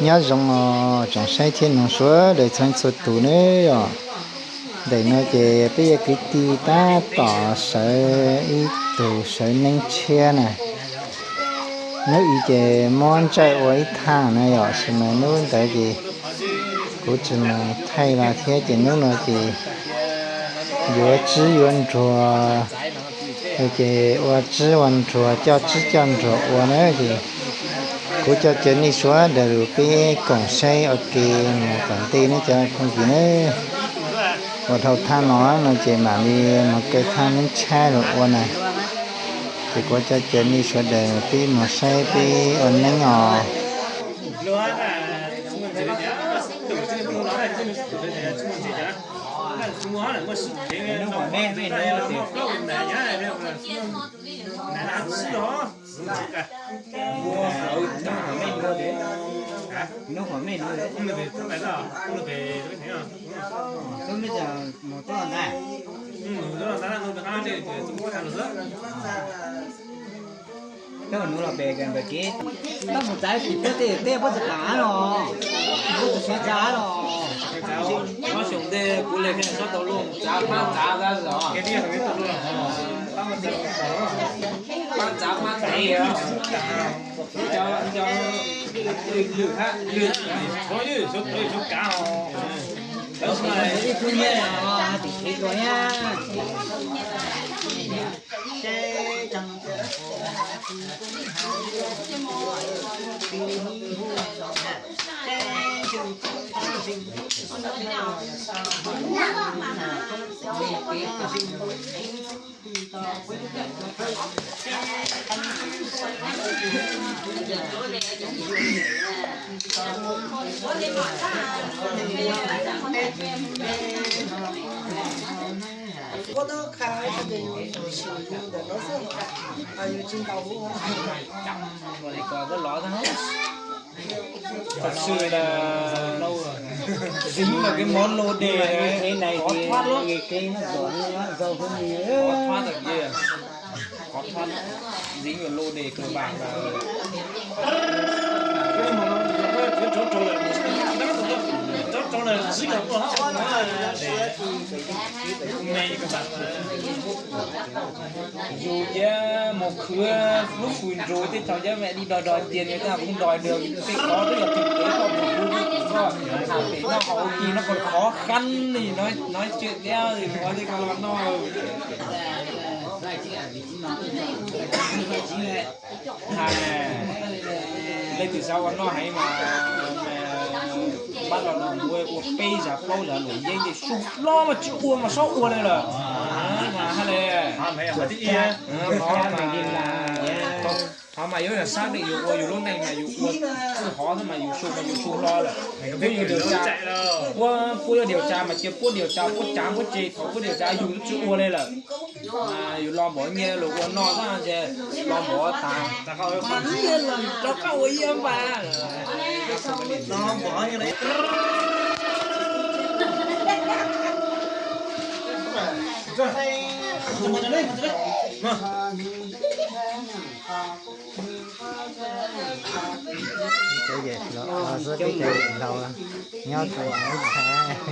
Nyob zoo os tsoom saib thiab noog sawv daws txhua txhua tus nawb os. Ntawm no ces peb yog kwv tij tab tom sawv ib tug sawv neeb tshiab na. Hnub i ces muab ntsawj ua ib thaj na yom, sis mas hnub ntawd ces kuv tsis mus thaij los thiab ces hnub no ces yuav tsib yuav nruas, ces ua tsib ua nruas coj tsib coj nruas ua na ces kuv coj caw nej sawv daws peb koom saib ua ke mus tom ntej nawb cov phooj ywg na. Ua dhau thaj no no ces mam li mus kaw thaj neeb tshiab los ua na. Ces kuv coj caw nej sawv daws peb mus saib peb ua neeb os. Tab mus txav tim puab tej teb puab tsis kam los, puab tsis suav txav los. Ob xyoo ntej kuv le kheej xob tau luaj txav pab txav tab os. Pab txav pab tev os. Cov, cov lwm hab lwm, ib tug nyiaj tim kev tuaj thiab. Thật sự là dính vào cái món lô đề này, khó thoát lắm. Khó thoát lắm. Khó thoát lắm. Dính vào lô đề cờ bạc là Yus yam mus khwv lub phường rồi, thế thôi chứ mẹ đi đòi đòi tiền người ta không đòi được. Cái khó rất là thực tế, con mình cũng không có. Thằng để nó hậu kỳ nó còn khó khăn thì nói nói chuyện đéo thì nói với con nó. Hais, leej twg xav ua noj heev mas pab los no ua peb zag plaub zag luam yeeb ces su hlob mas tsis ua mas txhob ua li lawm. Hais li, qhov mas yuav yog xác định yus ua yus lub neej mas yus ua txwj hov xwb mas yus su mas yus su hlo lawm. Puab yuav điều tra, puab, puab yuav điều tra mas cia puab điều tra puab cav puab tseg, thaum puab điều tra yus tsis ua li lawm. Yus los npaum nyiaj los ua noj xwb ces los npaum tas, rov qab ua ib npa. Peb cov laus nyob tau ib txhais.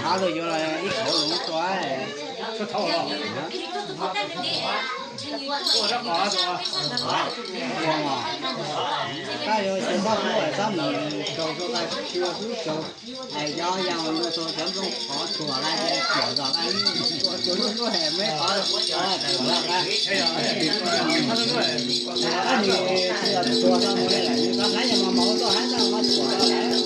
Hav lug yuav los ib qhov lug tua. Tab yuav xyov txhob hlub, txhob mus raug rau qai tshua hlub tsaus. Yog yog lug tau cov nplooj qhov tsuag lawm ces tsuam zog lawm, tsuam lub lub hem me qhov tsuag lawm. Tab sis tsuas tau mus li lawm, nws qhov hnab yog mos mos tuaj hab, tab mas tsuam tau lawm.